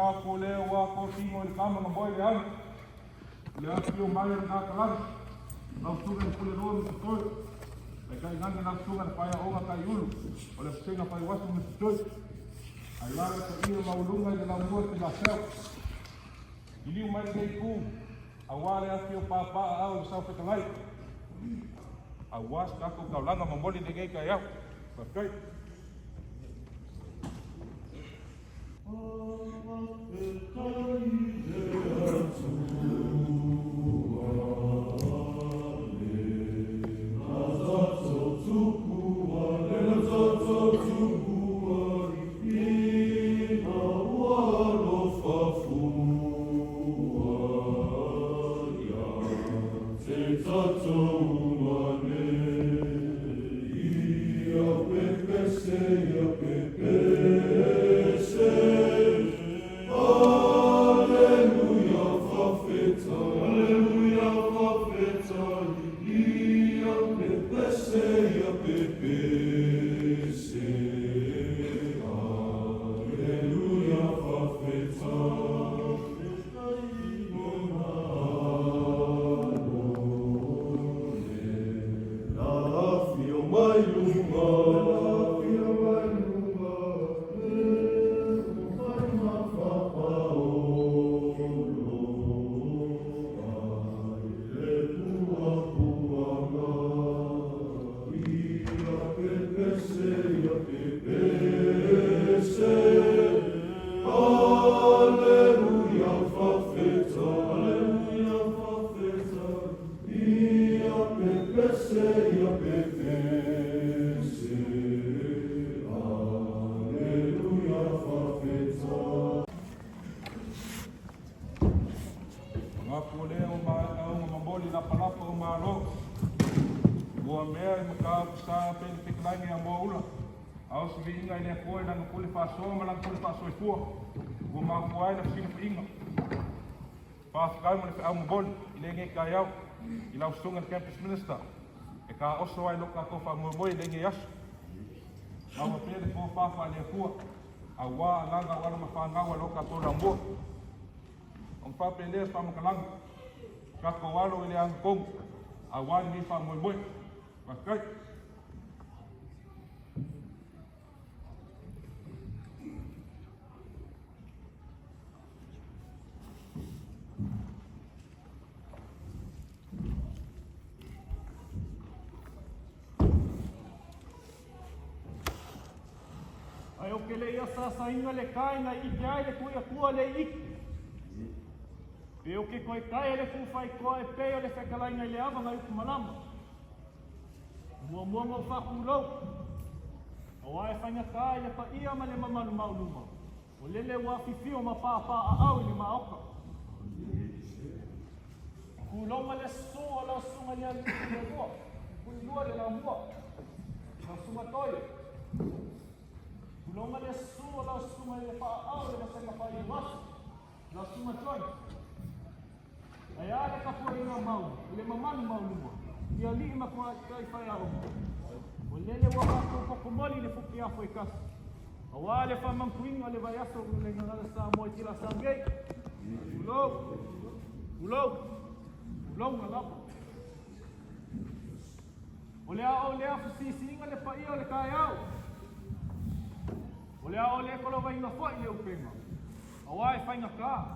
Magapu lea ua tofino i le tama na moe le agi. O le afifio mai o le Gatalagi, lau susuga i le Puleloa Mr. Joy, ae tainane lau susuga i le Faiaoga Taiulu o le Vasega Faiuaso Mr. Joy. Ae a le paia maualuga i le laumua i Tilaseo. Liliu mai lenei itu, aua le afifio papaaao i le Saofetalai, aua se tatou taulaga momoli lenei taeao. Faafetai. Magapu lea ua maea ona momoli lapalapa o Malo. Ua mea i mataupu sa pe le fetalaiga ia Moaula, a o se viiga i le Atua i lana pule faasoa ma lana pule faasoifua ua mafua ai le fesilafaiga. Faafetai mo le feau momoli i lenei taeao i lau susuga i le Campus Minister e taoso ai lo tatou faamoemoe i lenei aso. Maua pea le tofa faale-Atua aua agaga o alo ma fanau a lo tatou laumua. Ona faapea lea se faamatalaga, tatou alo i le agatonu aua lenei faamoemoe. Faafetai. Ae o ke le i asaasaina le kai na i ʻike ai le Tuiatua le i ʻike. Pe o ke koe kai a le Fufaikoa e pei o le fetalaiga i le ava nai upu malama. Muamua ma o faapulou. Aua e faigata i le paia ma le mamalu mauluma. O lele ua afifio ma pāpāaau i le maoka. Tulou le susu o lau susuga i le alii Puilelua, Puilua le laumua, lau susuga Toi. Tulou le susu o lau susuga i le faaao i le vasega faiuaso, lau susuga Joy. Ae a le tapuaiga mau i le mamalu mauluma i alii ma tamaitai faiaoga. O lele ua matou pokomoli i le fukiafo e tasi, aua le faamantuina o le vaiaso o le Gagana Samoa i Tilasau nei. Tulou, tulou, tulouna lava. O le a ou lea fesiisiiga le paia o le taeao. O le a ou le kolovaina foi le upega, aua e faigata.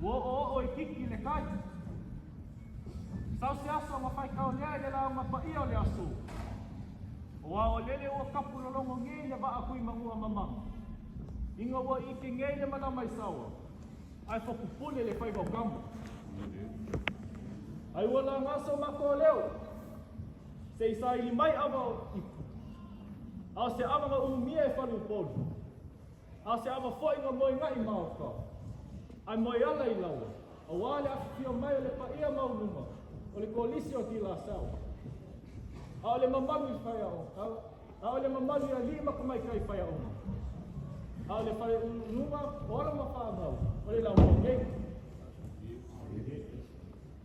Ua oooo i kiki le kai. Sau se aso na faikaolea i le lauga paia o le aso. Aua o lele ua kapu lologo nei le vaa Tuimanua mamaga. Ina ua ike nei le malama i saoa, ae fopupule le faiva o kama. Ai ua laga so matou leo, se i saili mai ava o ipu. A o se ava na umia e Faleupolu, a o se ava foi na moena'i maoka, ae moe ala i laua, aua le afifio mai o le paia maualuga o le Kolisi o Tilasau. A o le mamalu i faiaoga, a o le mamalu i alii ma tamaitai faiaoga, a o le faleuluuluga o alo ma fanau o le laumua nei.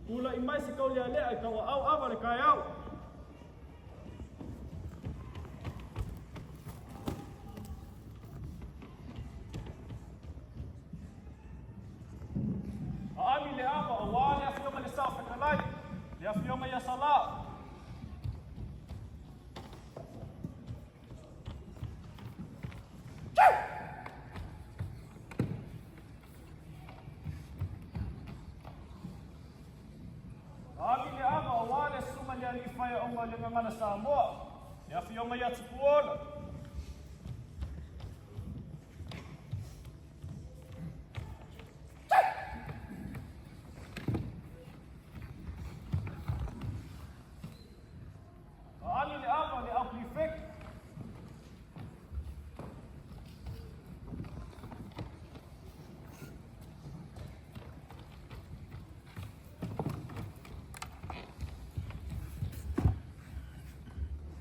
Tula'i mai se taulealea i tauaau ava le taeao. Le afioga ia Salā. Agi le ava auā le susuga i le alii faiaoga o le Gagana Samoa, le Afioga ia Tupuola. Aali le ava le au prefect.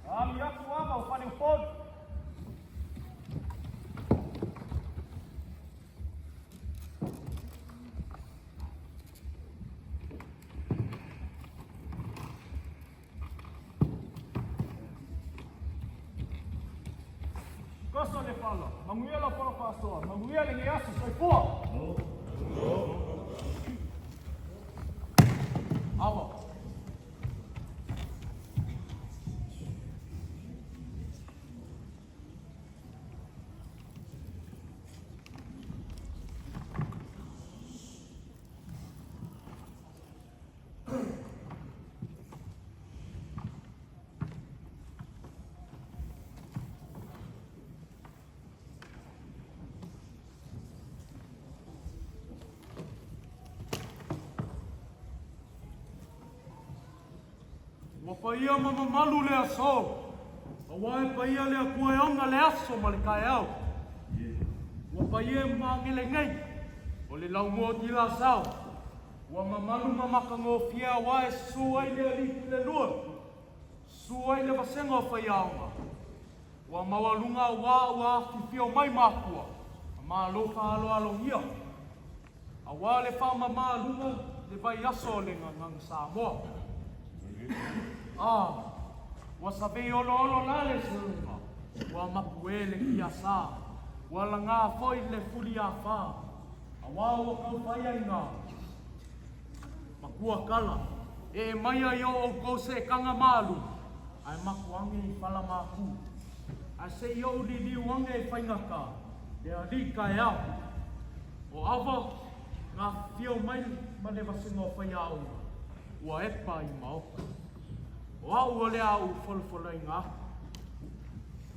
Aali atu ava o Faleupolu. Koso le fala, manuia lau polo faasoa, manuia lenei aso, soifua! Ava. Ua paia ma mamalu le aso, aua e paia le Atua e ona le aso ma le taeao. Ua paia e magelenei, o le laumua o Tilasao. Ua mamalu ma matagofie aua e susu ai le alii pulelua, susu ai le vasega o faiaoga. Ua maualuga aua ua afifio mai makua ma malo faaaloalogia, aua le faamamaluga le vaiaso o le Gagana Samoa. A, ua savei oloolo la le seuga, ua mapu'e le kiasā, ua lagā foi le fuliafā, aua ua taufai ai ngā matua kala, ee maia i o ʻoukou seʻetaga malu, ae maku age i fala mākū. Ae se i oʻu liliu age i faigata, le alii taeao. O Ava, na afifio mai ma le vasega o faiaoga, ua epa i maota. O a'u o le a ou folafolaina aku.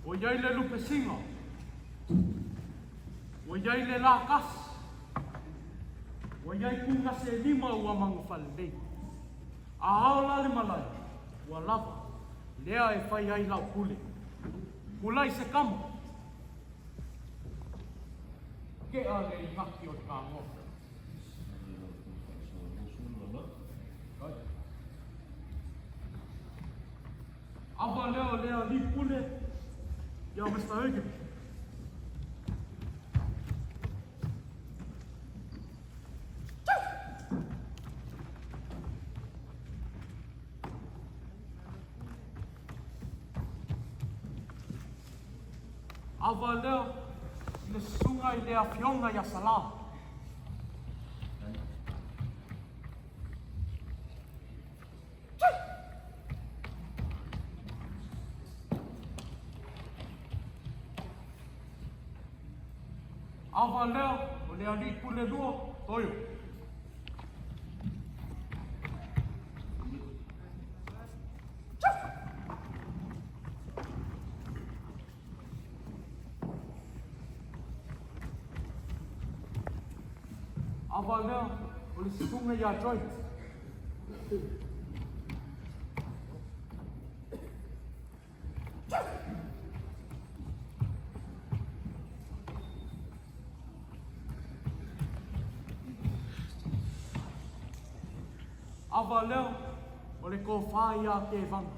Ua i ai le lupesiga, ua i ai le lakasi, ua i ai kugase e lima ua magafalelei. A ao la le malae, ua lava, lea e fai ai lau pule. Pulai se kama. Kea le inaki o le kagoa. Ava lea o le alii pule ia Mr. Hogan. Ava lea i le susuga i le Afioga ia Salā. Ava lea o le alii pule lua, Toio. Ava lea o le susuga ia Joyce. Ava lea o le tofa ia Tevaga.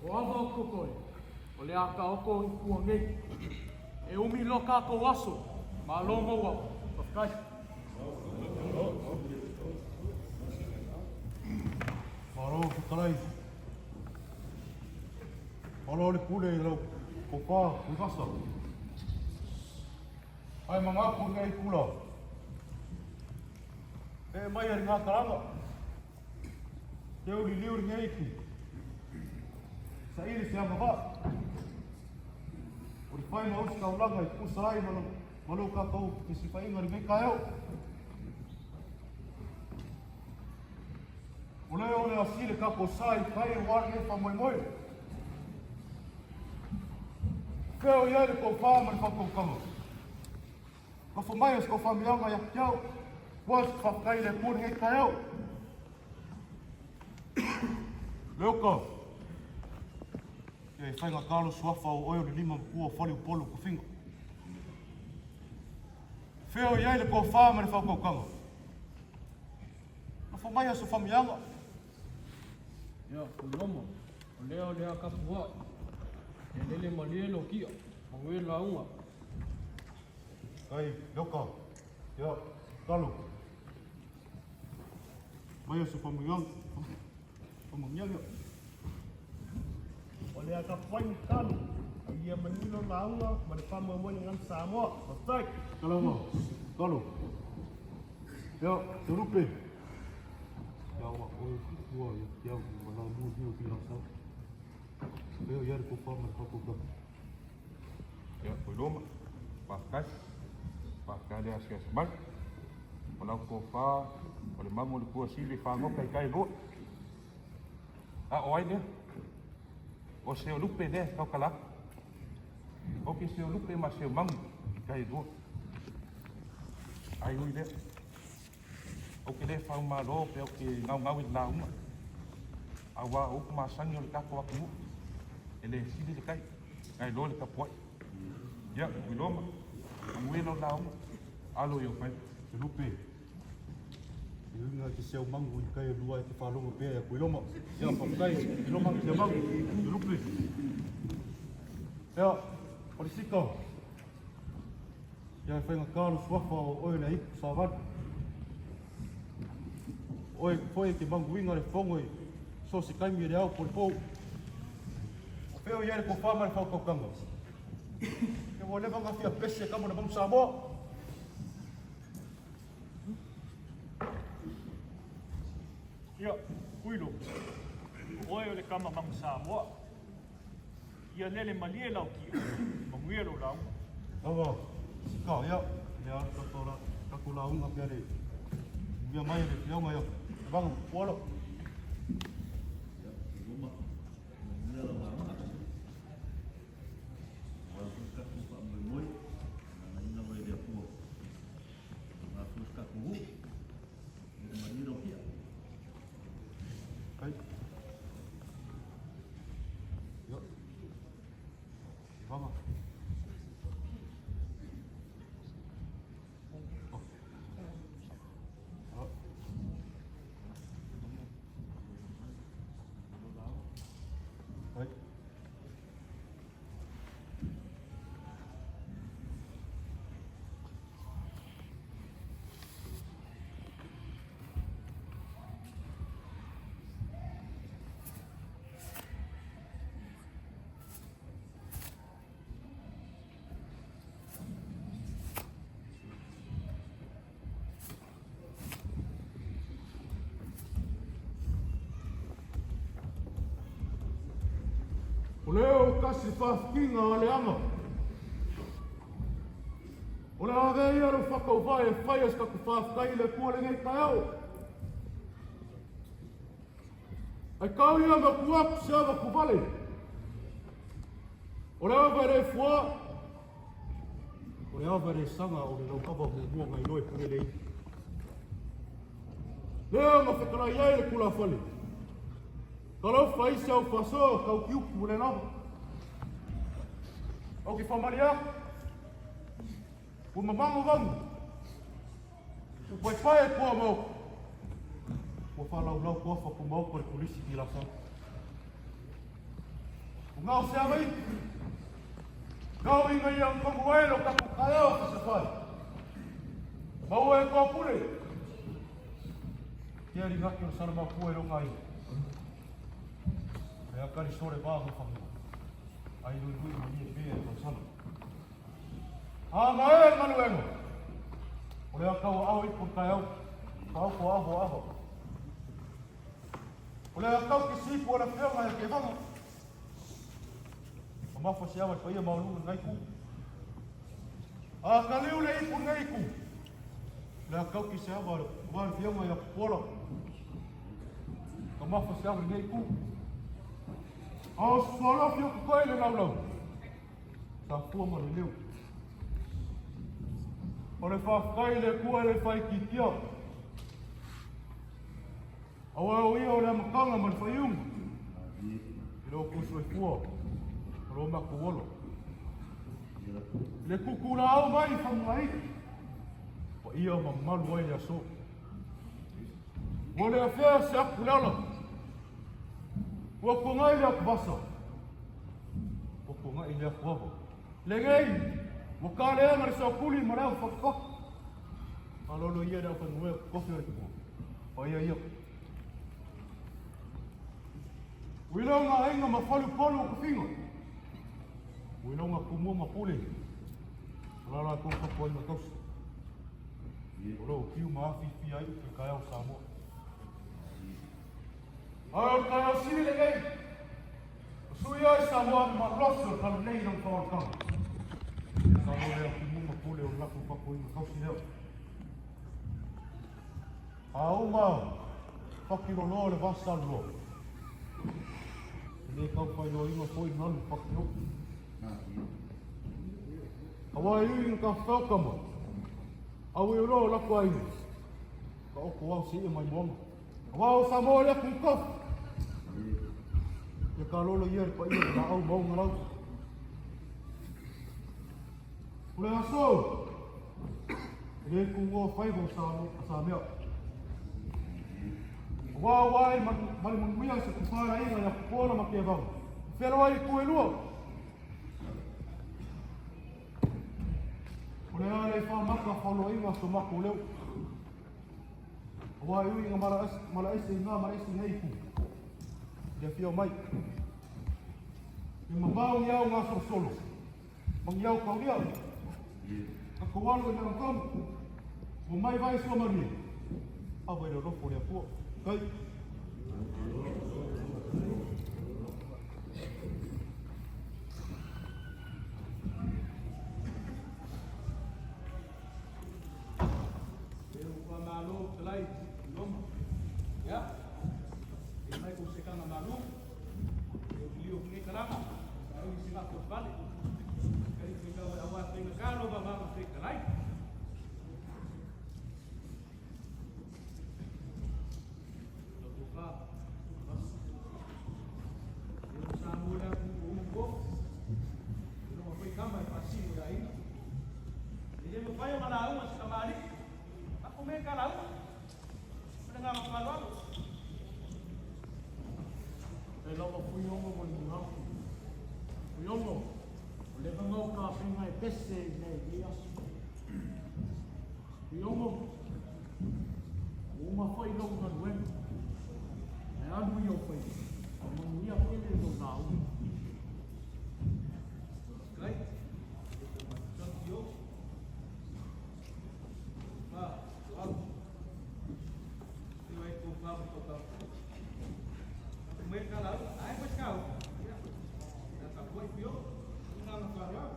O ava o Kokoe, o le a taoto i tua nei. E umi loa tatou aso, malo maua. Faafetai. Malo faafetai. pule i lau tofa Tuivasa. Ae magapu lenei pula. Ee mai ari ngā karanga. Te uri liu lenei iki. Saili se agavaa. O le fai ma ositaulaga e tusa ai ma lo tatou fesifaiga i lenei taeao. O lea o le a sili tatou sa i tai aua lenei faamoemoe. Fea o i ai le tofa ma le faautautaga. Nofo mai o se faamiaga ia te au. Ua se faafetai i le Atua i lenei taeao. Leoka, ia e faigata lou suafa o oe o le lima matua o Faleupolu o Tofiga. Fea o i ai le tofa ma le faautautaga. Nofo mai aso famiaga. Ia, Fuiloma, o lea o le a tapuai. Ia lele malie lou kia, manuia lauga. Kai, Leoka, ia, talo. Mai aso famiaga. Famiaga. O le a tapuai ni talo. A ia manuia lau lauga ma le faamoemoe i le gagana Samoa. Faafetai. Kalama, talo. Ia, Serupe. Ia ua oe ua ia te au ma la mua ni o ki la sa. Ia ia le kofa ma le fakoka. Ia, Fuiloma, faafetai. Faafetai le asiasi mai. O lau tofa, o le mamu o le tuasivi e fagota i tai lua. A o ai lea? O Seolupe lea e tautala atu. Ou te Seolupe ma Seumagu i tai lua. Ai ui lea. Ou te le faumalo pe ou te gaugau i le lauga. Auā o upu masani o le tatou atunuu, e le sili le tai, nai lo le tapuai. Ia, Fuiloma, manuia lau lauga, alo i ou faiva. Selupe, e uiga i te Seumagu i tai e lua e te faalogo pea ia Kuiloma. Ia, faafetai, Kuiloma, Seumagu, Selupe. Ia, o le sika. Ia e faigata lou suafa o oe le aipu savali. O oe foi e te maguina le fono i so o se taimi e le ao po o le po. O fea o i ai le tofa ma le faautautaga? Ia ua leva ona fia pese kama o le Manu Samoa. Ia, Kuilo, o oe o le kama Manu Samoa. Ia lele malie lau kia, manuia lou lauga. Lava, sika, ia, lea le tatou la, tatou lauga pea le mea mai le afioga ia Vaga Pualo. Ia, Roma, manuia lau lauga. Aua foi le tatou faamoemoe, nanaina oe e le Atua. Aua foi se tatou nuu, lele malie lau kia. Kai. Ia. Vaga. Oh. Oh. Kai. O lea o tasi le faafitiga a Leaga. O le a avea ia lou faatauvae e faia se tatou faafetai i le Atua i lenei taeao. Ae tau ia ma tuu atu se ava tuvale. O le ava e le fuā, o le ava e le saga, o le lau ava muamua na iloa e Pulelei'i. Lea na fetalai ai le tulafale. Talofa i si au faasoa tau tiupu le lava. Ou te faamalie atu, ua mamago vagu, ua paepae e toa maoka, ua faalaulau toafa tumaoka le polisi ki lasau. Ua gao se ava iki, gao ina ia magu ai lo tatou taeao fasafai. Maua e toa pule, te ari ngaki o le Salamapua i loga aiga. O le akali sole va ma fanua. Ai luilui malie pea e tausala. A gae le galuega. O le akau aho ipu le taeao. Faaupo aho aho. O le akau ki sipu o le afioga ia Kevaga. O mafa se awa i paia maualuga lenei itu. A kaliu le ipu lenei itu. O le akau ki se awa aua le afioga ia Popola. Ka mafa se awa i lenei itu. A o sualofi o kokoe le laulau. Sa fua ma le leo. O le faafetai i le Atua e le faaitiitia. Aua o ia o le amataga ma le faaiuga i lo outou soifua ma lo matou ola. I le tutulaau mai i Fanuaiti, paia ma mamalu ai le aso. Ua le afea se atu le ala, ua tuanai le atuvasa, ua tuanai le atuava. Lenei, ua taleaga le soatuli ma le au fatufatu. Malolo ia le aufaigaluega totofi o le Atua. Paia ia. Ua iloga aiga ma faleupolu o tofiga. Ua iloga Tumua ma Pule o la latou tapuaiga tausi. O lo o tiu ma afifi ai upu i taeao o Samoa. Ae o le taeao sili lenei, o sui ai Samoa ma malosi o le talu nei i lona faaolataga. Sa lo lea Tumua ma Pule o le latou tapuaiga tausi lea. A uma fakiloloa le vasa aluloa. E le tau faailoaina foi nalu fakio'u. Aua e ui ina tafafao tama, a ua iloa o latou aiga, taoto ao seia mai moana. Aua o Samoa le atunuu tofi. Ia kalolo ia le paia o le laau ma ona lau. O le aso, e le tunoa faiva o Samea. Aua ua ai ma le manuia se tofalaiga ia Popola ma Tevaga. E feloai i itu e lua. O le a le faamata faaloaiga so matou leo. Aua e ui ina malaese i na malaese i nei itu. I le afio mai. E mamao ni ao gasolosolo. Ma ni ao taulia. Tatou alo i le agatonu. Ua mai vai sua malie. Ava i le alofa o le Atua. Kai. E ua malo talai loma. Ia. E mai ko se kanga malu. E o lio nei kalanga. Sa ui singa ko vale. Kai te kau e awa te kalo ba ba te kalai. Lo tu fa. E o sa mo la ku o mo. E lo foi kama e pasino ya ina. E le mo pai o malauma se kamali. Ako me kalauma. O le ngā mawhaloalo. E lava Fuiono mo le muafu. Fuiono, o le vagau ka fenga e pese i nei i aso. Fuiono, ua uma foi lou galuega. Ae alu i ou faiva, ua manuia tele lou lauga. Kai, thank you. Pa, au. Te wai ko pa ko pa. Me ka lau, ai ko kau. Ya. Ya ka poi pio. Nga ma whaloalo.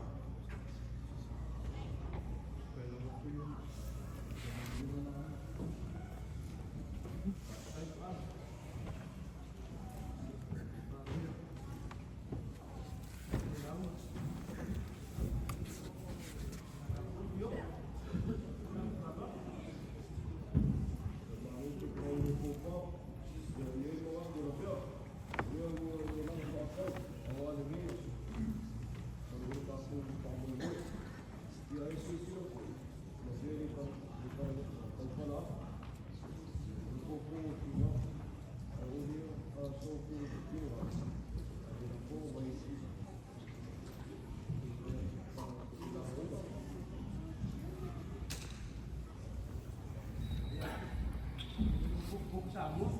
Samoa.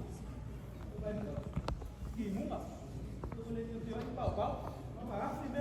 Ki munga. Ko le te ai pau pau. Ma afi me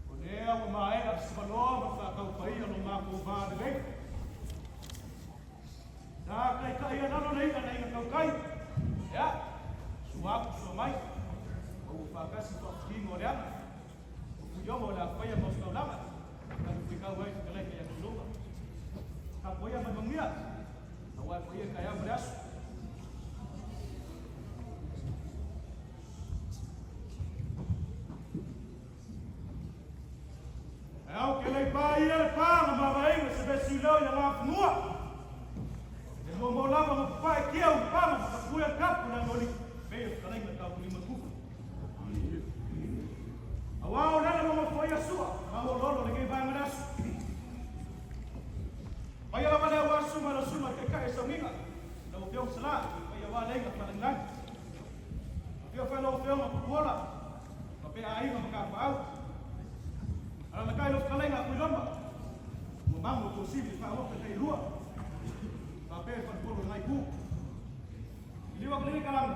O lea ua maea le savaloa ma le faataupaia o lo matou va lelei. Sa taitai i lalo le i'a na iga tautai, ia, sua atu sua mai, ma ua faatasi faafutino o le aga, o Fuiono o le a faia ma Ositaulaga, talifuaitau ai fetalaiga ia Tuiloma. Tapuaia ma le manuia, aua e paia le taeao ma le aso. Ae au ke lei pa ia le pa na mavaega se vesi leo i Alaafanua. E muamua lava na papae kia u pama ma tapuia le kapu le anoli pei o fetalaiga tau lima tufa. Aua o lele ua nofoia sua ma ua lolo lenei vaega le aso. Paia lava lea ua suma la suma te kai sauniga. Lau Afioga Sala, paia wa leiga falangilani. Afio fai lau Afioga Pupuola, ma pe aiga ma kapaau. Alalakai lau fetalaiga a Tuiloma, ua mago tuasivi i faaofa tai lua. Faapea i falepolo i ngai ku. I liu atu lenei kalamu,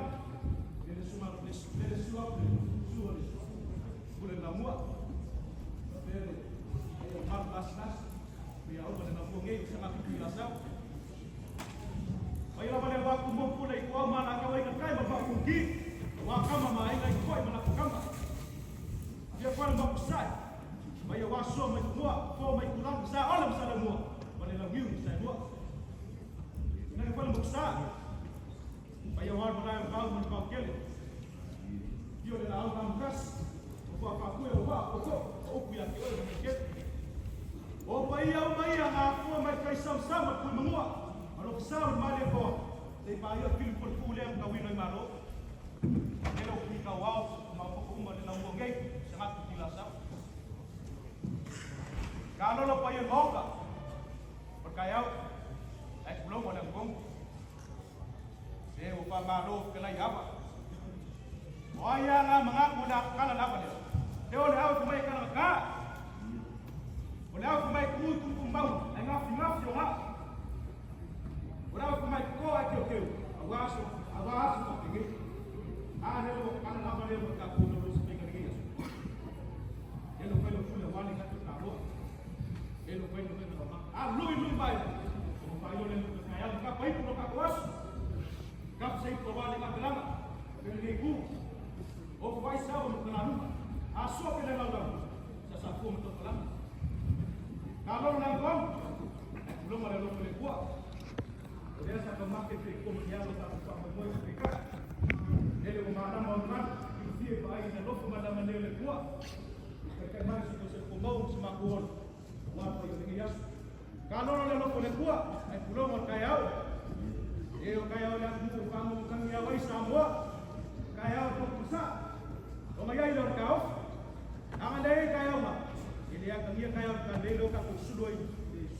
lele suma le lele sua le sua le pule lamua. Faapea le ai o malu lasilasi, pe auga le lamua nei o sanga tupu i lasau. Mai lava le wā kumu pule i kua mana ka wai ka kai ma wha kuki. Wā kama ma ainga i koi mana kama. Ia kwa ma kusai. Mai wā soa mai kunua, fo mai kulangu sa ola msa le mua. Ma le lau niu sa mua. Nanga kwa ma kusai. Mai wā ma lai wā ma pau kele. Io le lau ka mukas. O kwa pa kue o wā o ko o upu ia ke oe ma kele. O pa ia o mai ia ngā fua mai kai sam sam ma kui mangua. Ma lo sa o mai le ko. Te pa ia pili poli ku le ka wino i malo. Ele o ki ka wao ma ko uma le lau ngei sa ngatu ki la sa. Ka lolo pa ia moka. Pa kai au. Ai kulo mo le ngong. E o pa malo ke lai ava. O ai ia ngā mga ku na kala lava le. Te o le au mai kala ka. O le au mai ku ku ku mau. Ai ngā fi ngā fi o ngā. O le au mai ko ai ke o keu. A aso, a wā aso ma ke ngi. A he lo kala lava le mo ka ku no lo se pe ka ngi aso. E lo fai lo fule wale ka te ka lo. E lo fai lo fai lo ma. A lui lui mai. O fai lo le mo ka ya ka pai ku no ka ko aso. Ka sei ko wale ka pelanga. Pe ngi ku. O ko vai sa o mo kana numa. A so pe le lau lau. Sa sa fu mo to kalama. Ka lo na ngong. Lo ma le lo le kua. O lea sa ka make pe ko mo ia lo ta ko mo mo pe ka. Ele o mana mo ngan. I fie pa ai na lofo ma na mane le kua. Ka kai mai si ko se ko mau se ma ko ol. Wa pa i le yasu. Ka lo le lofo le kua. Ai pulo mo kai au. E o kai au le mu ka mo ka mi au sa mo. Kai au ko kusa. O mai ai lo ka au. Anga le kai au ma. Ele ia ka ngia kai au ka le lo ka ko sulo i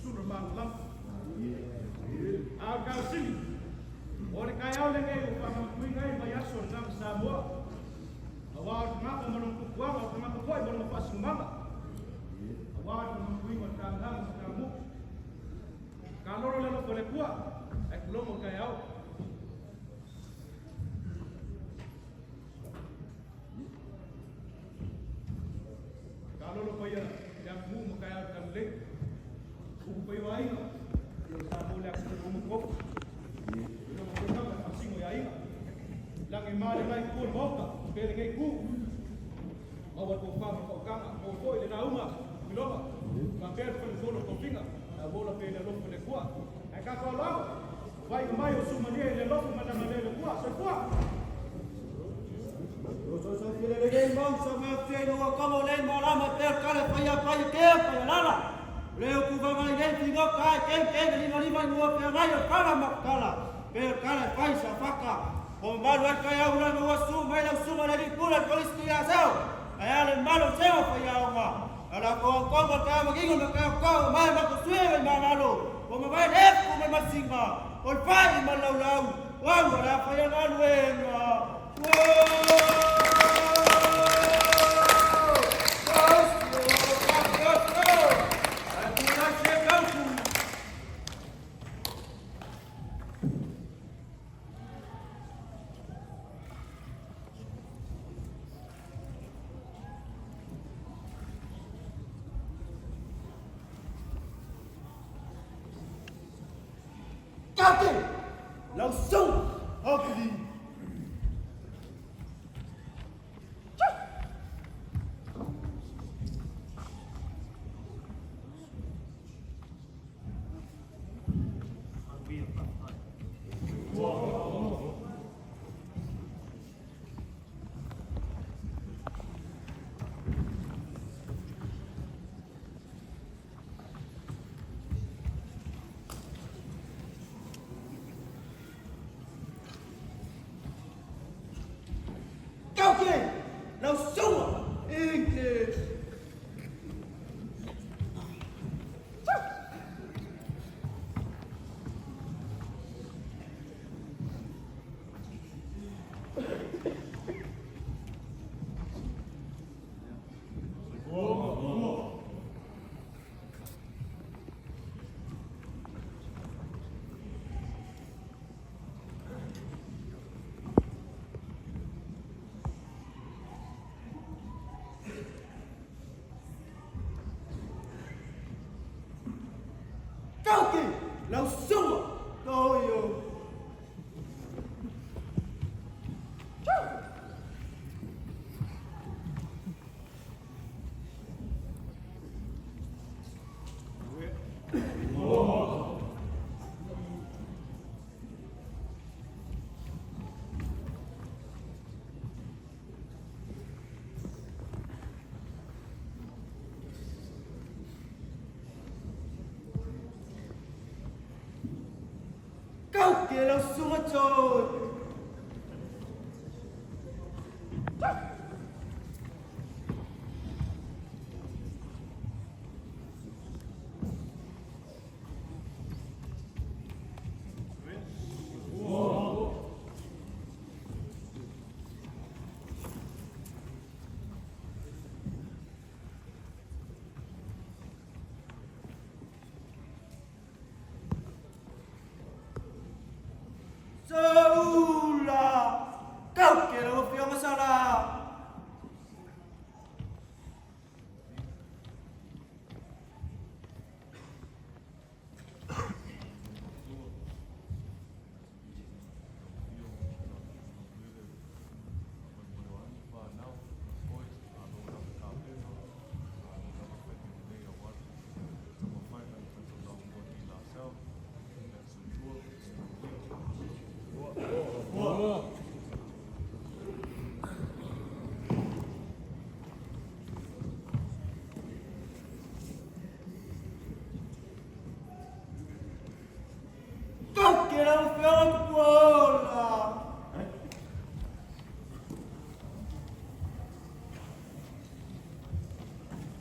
sulo ma lam. A ka sili. O le kai au le ngai o pa ma kui ngai mai aso na Samoa. A wa o ngā ko mo ku kwa o ngā ko koi mo pa sumama. A wa o ngā kui mo ka ngā mo ka mu. Ka loro le lo le kua. Ai kulo mo kai au. Ka loro pa ia ia mu mo kai au ka le. U pa ia ai. Ia sa mo le aku mo ko. Ia mo ko ka pa singo ia inga. Langi male ngai ku mo ka. Pele ngai ku. Ma wa Maua foi le lauga Tuiloga, faapea le falefono o tofiga, ae ua ola pea i le alofa o le Atua. Ae tatou aloalo, vaaiga mai o Sumalia i le alofa ma le agalelei o le Atua. Soifua!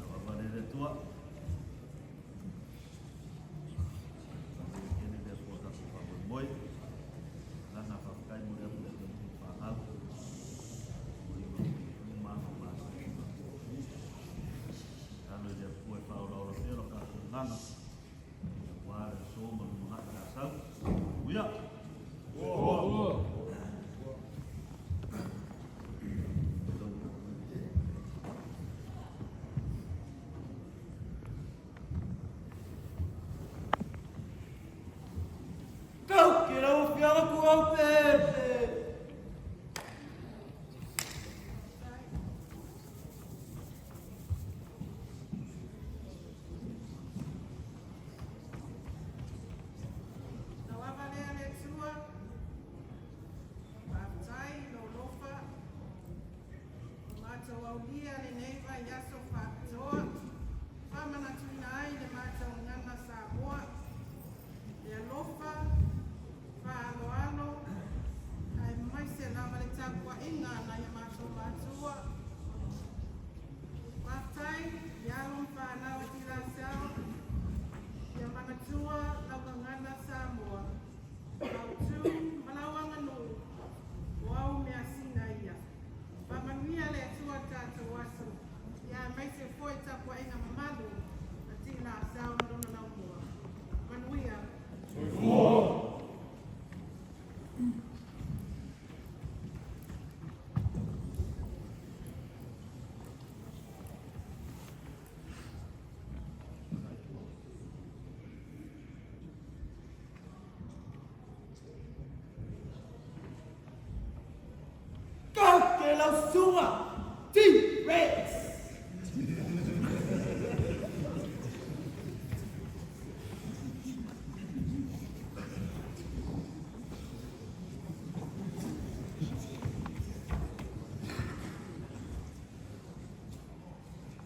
Faavale le Atua. Faamanuia tele le Atua i tatou faamoemoe. Lana faafetai mo le atu i le fanau. Mo i ma ma Talo i le Atua e faaolaola pea lo tatou agaga. Aua le aso ma lumanai la sau. Uia! mulimulia lenei vaiaso faapitoa, faamanatuina ai le matou gagana Samoa, le alofa, faaaloalo, aemaise lava le tapuaiga a nai o matou matua. Faafetai i alo ma fanau a De La Salle, ia manatua lau gagana Samoa, lau tu ma lau aganuu, o au measina ia. Faamanuia le Atua tatou aso, ia aemaise foi tapuaiga mamalu a De La Salle ma lona laumua. Manuia. Go ke lau susuga T-Rex.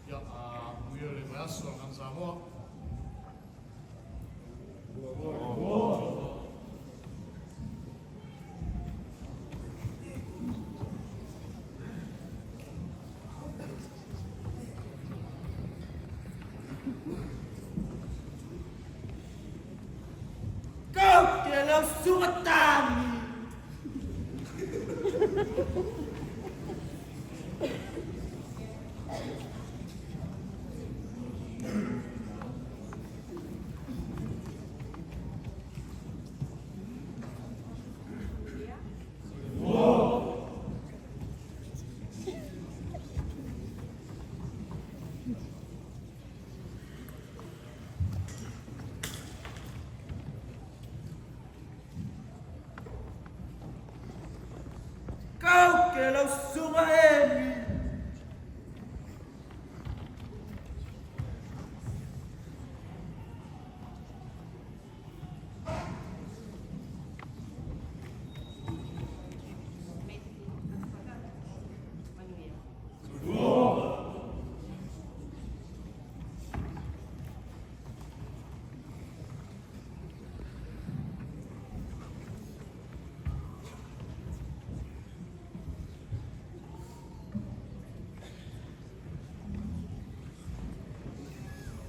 Ia, manuia le vaiaso a Gagana Samoa. Go ke lau susuga Tani. Go ke lau susuga Emi.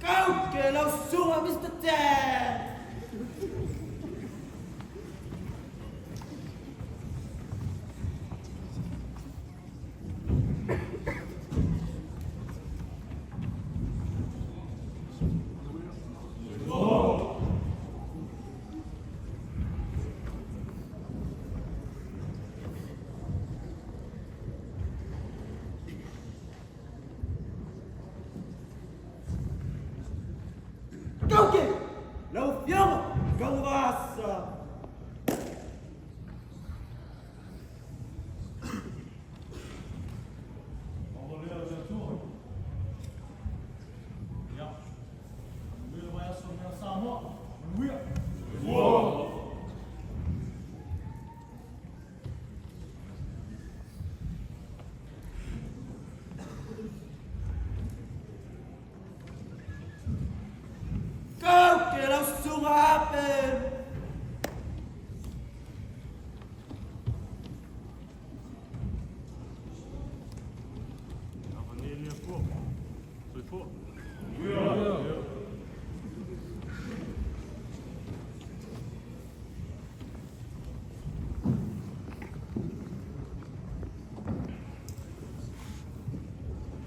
Go ke lau susuga Mr. Tan. Go ke lau afioga Gauvasa. Ava lea o le Atua. Ia, manuia le vaiaso o mea Samoa. Manuia. Go ke lau susuga Ape. Ava nei le Atua. Soifua.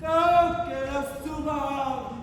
Go ke lau susuga Avi.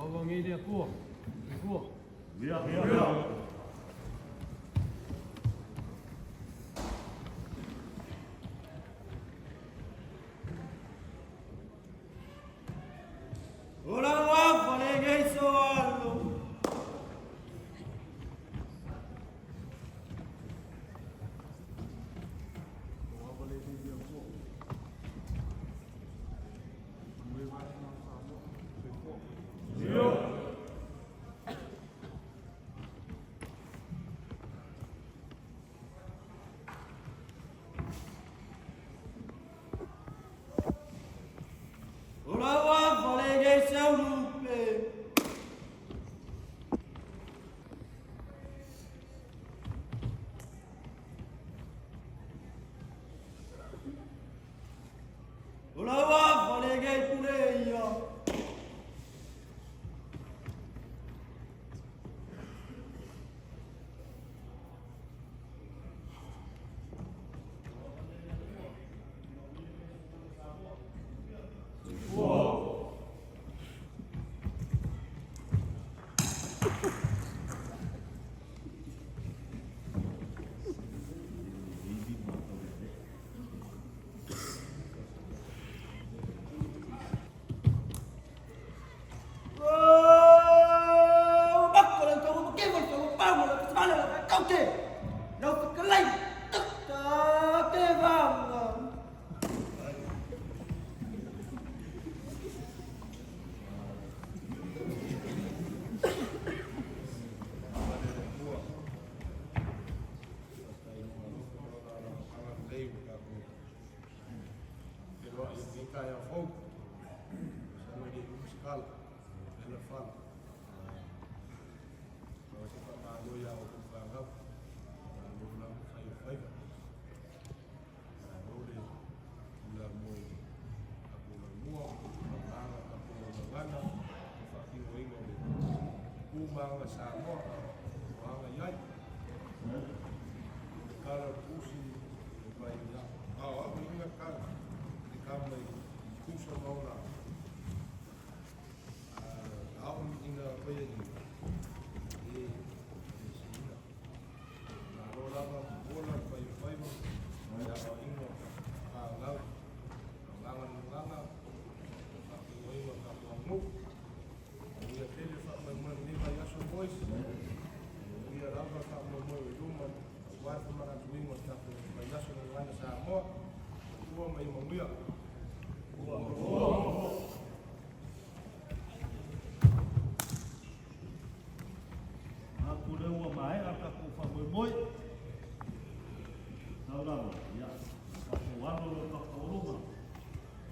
Faaauau le Atua. Soifua. Ia, ia. O lau afa lenei soalo. O lau afa lenei saulupe. O lau afa lenei puleia. Oh, bakko lau tau mo kevo tau pau mo lau tsale lau kaute. Lau fikalai tak te vanga. Aku lea ua maea le tatou faamoemoe. Sau lava, ia, tatou alo loa i le tatou luma.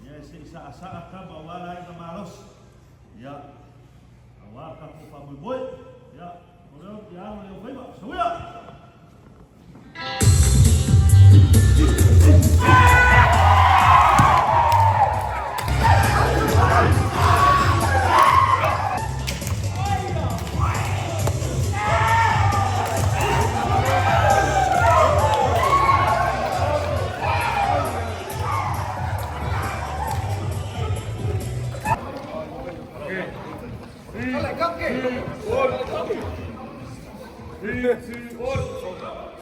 Ia, se i saasaa tama aua le aiga malosi. Ia, aua le tatou faamoemoe. Ia, o lea ou te alo i ou faiva. Soia!